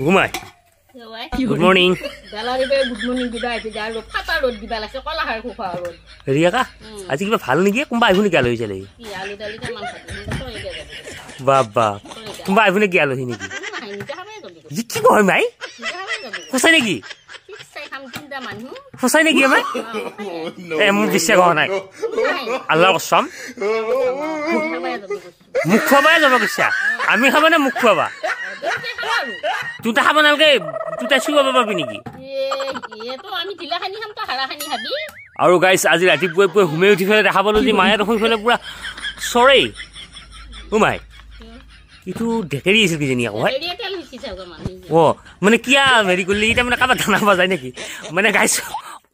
ঘুমাই good morning. হেৰি আকা আজি কিবা ভাল নেকি? কোনোবা আহিব নেকি আলহী চালহী? বাবা কোনোবা আহিব নেকি আলহী নেকি? কি কয় মাই, সঁচাই নেকি? সঁচাই নেকি মাই? এ মোৰ বিশ্বাস হোৱা নাই, আল্লাহৰ কচম। মোক খুৱাবাই যাব কৈছা? আমি খাবা নে মোক খুৱাবা? তুই খাব নালাগে, তুই তাই চুৱাব পাবি নেকি? আৰু গাইছ আজি ৰাতিপুৱাই পুৱাই সোমাই উঠি পেলাই দেখা পালো যে মায়ে দেখোন পেলাই পুৰা চৰেই। সোমাই এইটো ঢেকেৰি আছিল কিজানি আকৌ। অ মানে কিয়া হেৰি কৰিলি এতিয়া মানে কাৰোবাৰ দানা পোৱা যায় নেকি? মানে গাইছ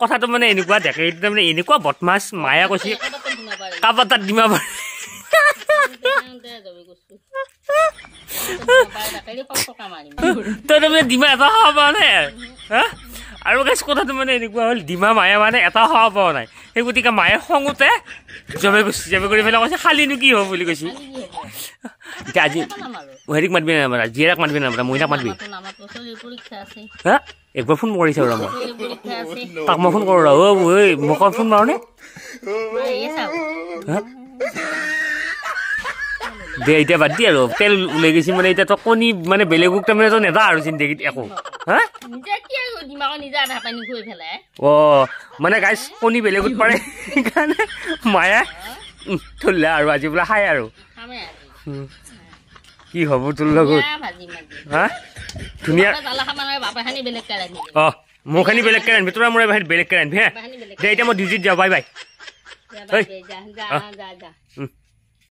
কথাটো মানে এনেকুৱা, ঢেকেৰিটো তাৰমানে এনেকুৱা বদমাছ, মায়ে কৈছে কাৰোবাৰ তাত দিমা পাৰে। তই তাৰমানে ডিমা এটা খাব পোৱা নাই হা? আৰু গাইছ কথাটো মানে এনেকুৱা হ'ল, ডিমা মায়ে মানে এটা খাব পোৱা নাই, সেই গতিকে মায়ে খঙতে জমে গৈছে, জমে কৰি পেলাই কৈছে খালিনো কি হ'ব বুলি কৈছে। এতিয়া আজি হেৰিক মাতবি নামাৰা, জীয়েৰাক মাতবি নামাৰা, মইনাক মাতবি হা? একবাৰ ফোন কৰিছে ৰ, মই তাক মই ফোন কৰোঁ ৰ। অ ঐ মোক ফোন মাৰোনে? হা দে এতিয়া বাদ দি আৰু, তেল ওলাই গৈছে মানে এতিয়া তই কণী মানে বেলেগক তাৰমানে তই নেদা আৰু জিন্দগীত একো হা? অ মানে গাইছ কণী বেলেগত পাৰে সেইকাৰণে মায়ে থলে আৰু আজি বোলে খাই আৰু কি হ'ব তোৰ লগত হা? ধুনীয়া। অ মোৰখিনি বেলেগকে ৰান্ধিবি, তোৰা মোৰে বেলেগকে ৰান্ধিবি হা? দে এতিয়া মই ডিউটিত যাওঁ, বাই বাই।